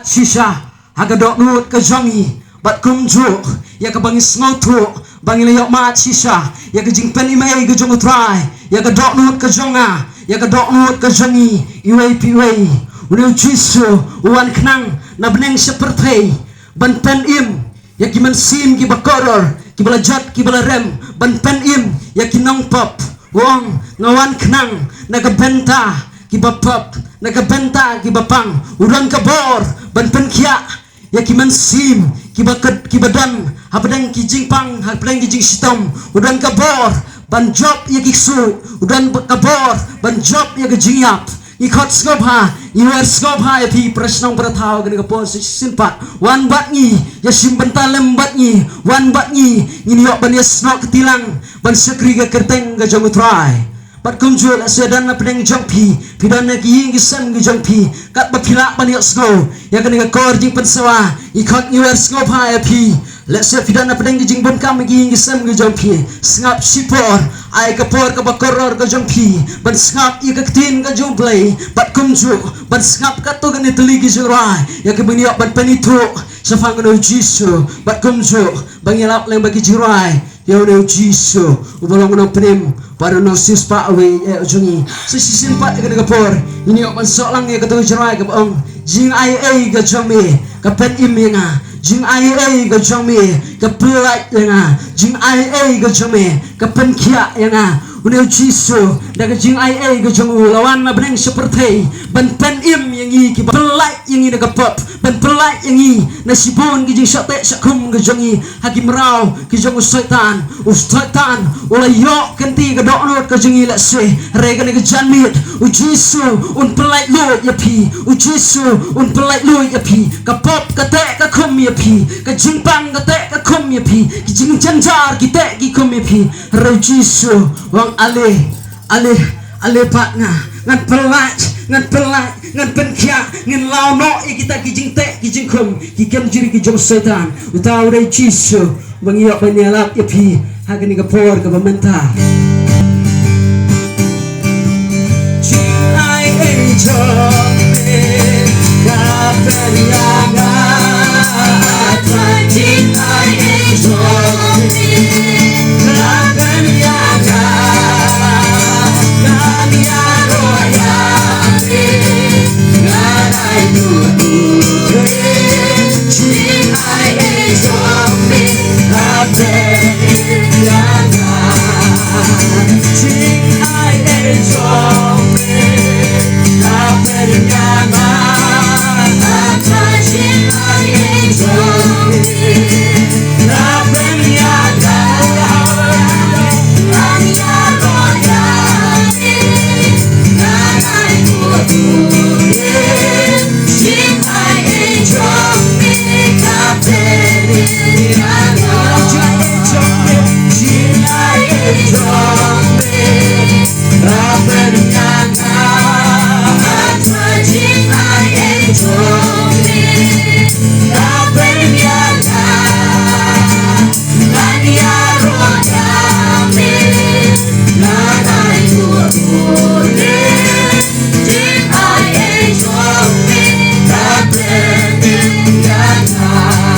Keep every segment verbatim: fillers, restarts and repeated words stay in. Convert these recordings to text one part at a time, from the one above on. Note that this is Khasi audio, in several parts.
shisha ha ka dohnud ka jong ngi, bad kumjuh ïa kaba ngi sngewthuh ba ngi la ïohmad shisha ïa ka jingpynim ei ka jong U Trai ïa ka dohnud ka jong nga, ïa ka dohnud ka jong ngi iwei pa iwei. Une U Jisu u wan khnang na bneng sha pyrthei ban pynim ïa ki mynsiem kiba kordor, kiba la jot, kiba la rem, ban pynim ïa ki nongpop. U ong, nga wan khnang na ka bynta kiba pop, na ka bynta kiba pang. U don ka bor ban pynkhiah ïa ki mynsiem kiba kut, kiba don hapdeng ki jingpang, hapdeng ki jingshitom. U don ka bor ban jop ïa ki ksuid. U don ka bor ban jop ïa ka jingïap. Ngi khot sngewbha, ngi wer sngewbha ïa phi para shnong para thaw ha kane ka por. Sa shisien pat, wan bad ngi, ïashim bynta lem bad ngi. Wan bad ngi, ngin ïoh ban ïasnoh kti lang ban shakri ka kyrteng ka jong U Trai. Bad kumjuh lehse don na pdeng jong phi, phi don na ki ïing ki sem ki jong phi, katba phi lah ban ïohsngew ïa kane ka kor jingpynsawa, ngi khot, ngi wer sngewbha ïa phi. Lehse phi don na pdeng ki jingbun kam ki ïing ki sem ki jong phi, sngap shipor, ai ka por kaba kordor ka jong phi ban sngap ïa ka ktien ka jong U Blei, bad kumjuh ban sngap katto katne tylli ki jingrwai ïa kiba ngi ïoh ban pynithuh shaphang une U Jisu, bad kumjuh ban ïalap lem bad ki jingrwai ïa une U Jisu uba long u nongpynim bad u nongsiewspah uwei eh u jong ngi. Sa shisien pat ha kane ka por, ngin ïoh ban snoh lang ïa kato ka jingrwai kaba ong, jingaiei ka jong me ka pynim ïa nga. Jingaiei ka jong me ka pyllait ïa nga. Jingaiei ka jong me ka pynkhiah ïa nga. Une U Jisu, da ka jingaiei ka jong u, u la wan na bneng sha pyrthei ban pynim ïa ngi kiba pyllait ïa ngi na ka pop, ban pyllait ïa ngi na shibun ki jingshah teh shah khum ka jong ngi ha ki mraw ki jong u Soitan. U Soitan u la ïoh kynti ka dohnud ka jong ngi lehse. Hynrei kane ka janmiet U Jisu un pyllait luid ïa phi. U Jisu un pyllait luid ïa phi. Ka pop ka teh ka khum ïa phi. Ka jingpang ka teh ka khum ïa phi. Ki jingjynjar ki teh ki khum ïa phi. Hynrei U Jisu u ong, ale, ale, ale bad nga. Ngan pyllait, ngan pyllait, ngan pynkhiah, ngan law noh ïa kita ki jingteh ki jingkhum, ki kynjri ki jong Soitan. Uta u dei U Jisu ba ngi ïoh ban ïalap ïa phi ha kane ka por kaba mynta. Jingaiei jong me ka pynïaid ïa nga. Jingaiei jong me ka pynïaid ïa nga. Ngan ïaroh ïa me, ngan ai khublei. Jingaiei jong me ka pynïaid ïa nga. Jingaiei jong me ka pynïaid ïa nga. Jingaiei jong me ka pynïaid ïa nga. Ngan ïaroh ïa me, ngan ai khublei. Jingaiei jong me ka pynïaid ïa nga. Jingaiei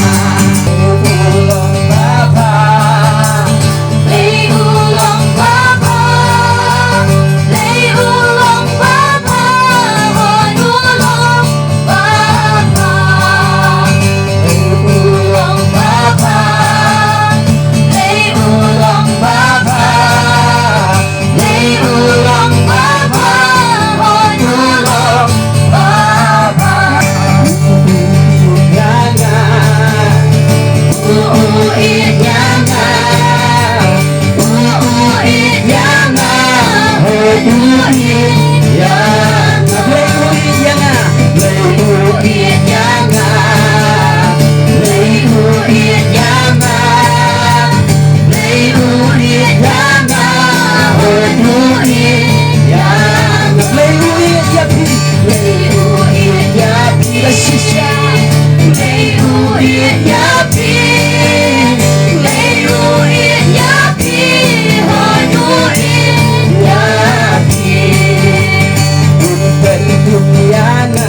jong me ka pynïaid ïa nga.